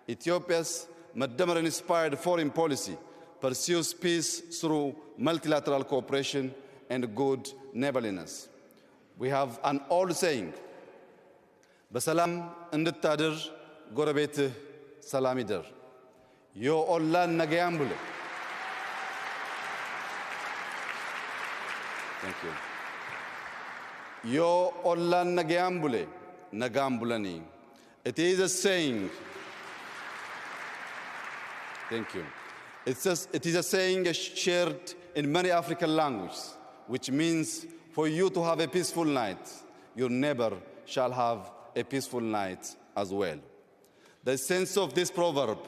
Ethiopia's Madamar-inspired foreign policy pursues peace through multilateral cooperation and good neighborliness. We have an old saying, በሰላም እንድታድር ጎረቤትህ ሰላም ይደር ዮ ኦላን ነገያም ብሎ Thank you. Yo ollan nagambule, nagambulani. It is a saying. Thank you. It is a saying shared in many African languages, which means for you to have a peaceful night, your neighbor shall have a peaceful night as well. The sense of this proverb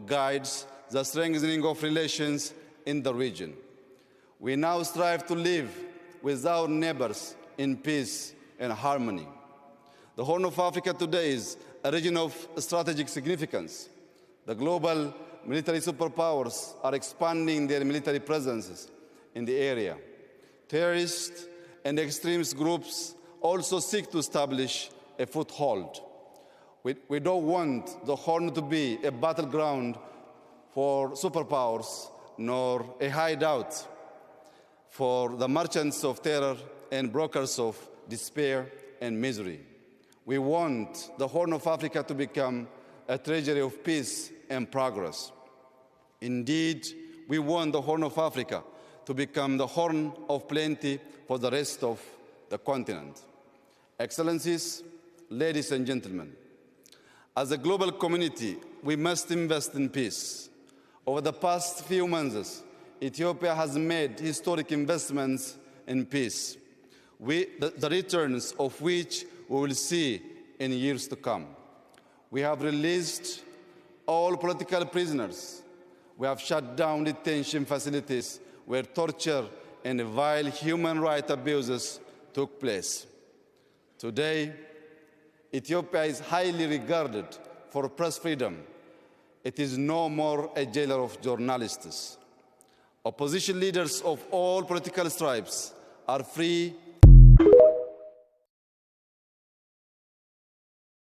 guides the strengthening of relations in the region. We now strive to live with our neighbors in peace and harmony. The Horn of Africa today is a region of strategic significance. The global military superpowers are expanding their military presences in the area. Terrorist and extremist groups also seek to establish a foothold. We don't want the Horn to be a battleground for superpowers nor a hideout for the merchants of terror and brokers of despair and misery. We want the Horn of Africa to become a treasury of peace and progress. Indeed, we want the Horn of Africa to become the horn of plenty for the rest of the continent. Excellencies, ladies and gentlemen, as a global community, we must invest in peace. Over the past few months, Ethiopia has made historic investments in peace, the returns of which we will see in years to come. We have released all political prisoners. We have shut down detention facilities where torture and vile human rights abuses took place. Today, Ethiopia is highly regarded for press freedom. It is no more a jailer of journalists. Opposition leaders of all political stripes are free